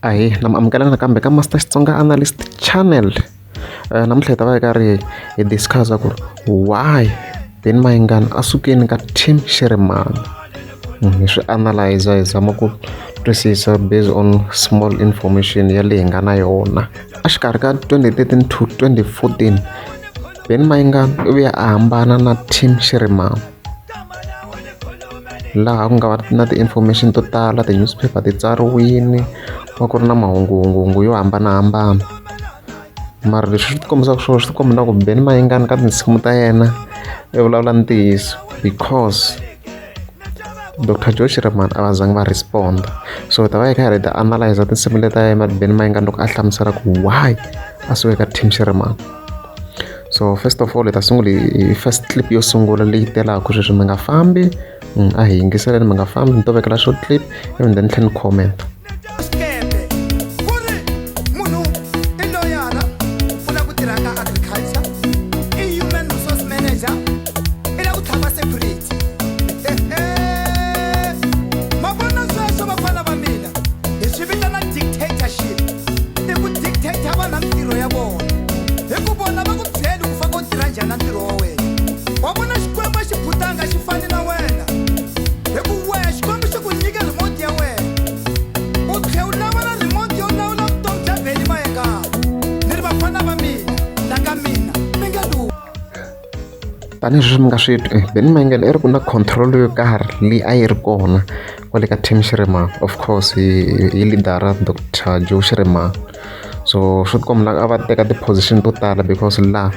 Ahee na mi amukela nakambe ka Master Xitsonga Analyst Channel. Namuntlha hi ta va hi karhi hi discuss-a ku ri why Benny Mayengani a sukeni ka team Shirimani. Hi swi analyze hi zama ku twisisa based on small information ya leyi hi nga na yona. Exikarhi ka 2013 to 2014 Benny Mayengani u vuye a hambana na team Shirimani. Laha ku nga va na ti-information to tala ti-newspaper ti tsariwile va ku ri na mahunguhungu yo hambanahambana mara leswi swi ti kombisaka swona swi ti komba na ku Benny Mayengani ka tinsimu ta yena i vulavula ntiyiso because Doctor Joe Shirimani a va zangi va respond so hi ta va hi kha hi ta analyze tinsimu leti ta yena Benny Mayengani loko a hlamusela ku why a suke ka team Shirimani. So first of all hi ta sungula hi first clip yo sungula leyi telaka sweswi mi nga fambi a hi yingiseleni mi nga fambi ni to vekela short clip ivi then ni tlhela ni comment. Xikepe ku ri munhu i loyara u lava ku tirha ka agriculture i human resource manager i lava ku tlhava security ma vona sweswo vafana va mina hi swi vitana dictatorship i ku dictator vanhu na mintirho ya vona hi ku vona va ku byeli ku fanele u tirha njhani na ntirho wa wena wa vona xikwembu a xi phutanga xi fani na wena hi ku wena xikwembu xi ku nyike remote ya wena u tlhe u lava na remote yo lawula vutomi bya Benny Mayengani ni ri vafana va mina la ka mina mi nga lu Tanihi sweswi mi nga swi twi Benny Mayengani i ri ku na control yo karhi leyi a yi ri kona kwale ka team Shirimani of course hi hi leader-a Doctor Joe Shirimani so swi tikomba a va teka ti-position to tala because laha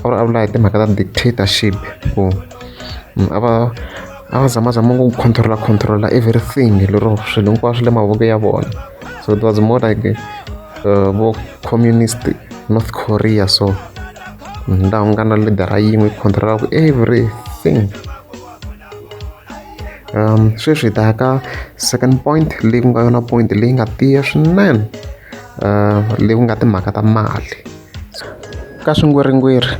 a va vula hi timhaka ta dictatorship ku a va a va zamazama ku control-a control-a everything lero swilo hinkwaswo le mavokweni ya vona so it was more like vo communist North Korea so laha ku nga na leader yin'we yi control-aka everything. Sweswi hi ta ya ka second point leyi ku nga yona point leyi nga tiya swinene leyi ku nga timhaka ta mali. Ka swingwiringwiri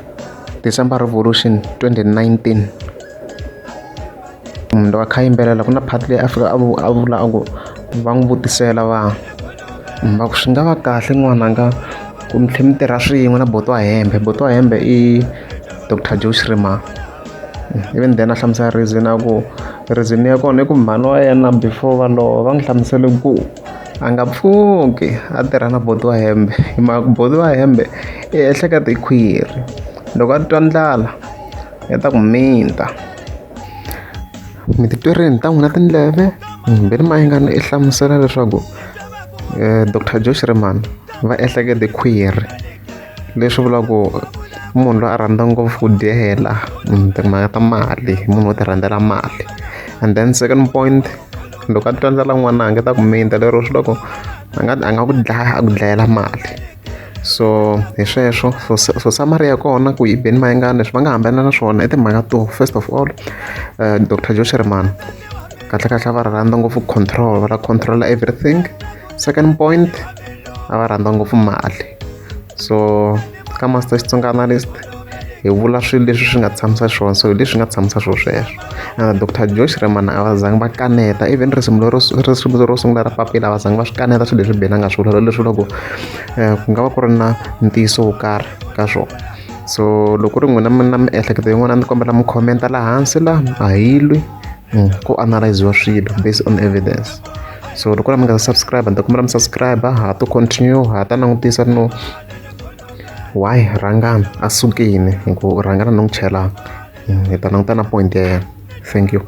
December Revolution 2019 munhu loko a kha a yimbelela ku na part leyi a fika a a vula a ku va n'wi vutisela vanhu va ku swi nga va kahle n'wananga ku mi tlhela mi tirha swin'we na buti wa hembe buti wa hembe i Doctor Joe Shirimani ivi then a hlamusela reason a ku reason ya kona i ku mhani wa yena before va lova va n'wi hlamusele ku a nga pfuki a tirha na buti wa hembe hi mhaka ku buti wa hembe i ehleketa hi khwiri loko a twa ndlala i ta ku minta mi titwerini ta n'wina tindleve Benny Mayengani i hlamusela leswaku Doctor Joe Shirimani va ehlekete khwiri leswi vulaka ku munhu loyi a rhandza ngopfu ku dyela timhaka ta mali munhu wo ti rhandzela mali and then second point loko a twa ndlala n'wananga i ta ku minta lero swi vula ku a nga a nga ku dlaya a ku dlayela mali so hi sweswo so so summary ya kona ku hi Benny Mayengani leswi va nga hambana na swona i timhaka to first of all Doctor Joe Shirimani kahlekahle a va rhandza ngopfu control va la control everything second point a va rhandza ngopfu mali so ka Master Xitsonga Analyst hi vula swilo leswi swi nga tshamisa xiswona so hi leswi nga tshamisa swona sweswo and Doctor Joe Shirimani a va zangi va kaneta even risimu lero risimu ro sungula ra papila a va zangi va swi kaneta swilo leswi Benny a nga swi vula leswi vulaka ku ku nga va ku ri na ntiyiso wo karhi ka swona so loko ku ri n'wina mi na miehleketo yin'wana a ni kombela mi comment-a laha hansi la a hi lwi ku analyze-iwa swilo based on evidence so loko mi nga subscribe ni ta kombela mi subscribe ha to continue ha ta langutisa no why Rhangani a sukile hi ku Rhangani ni n'wi chela hi ta languta na point ya yena thank you.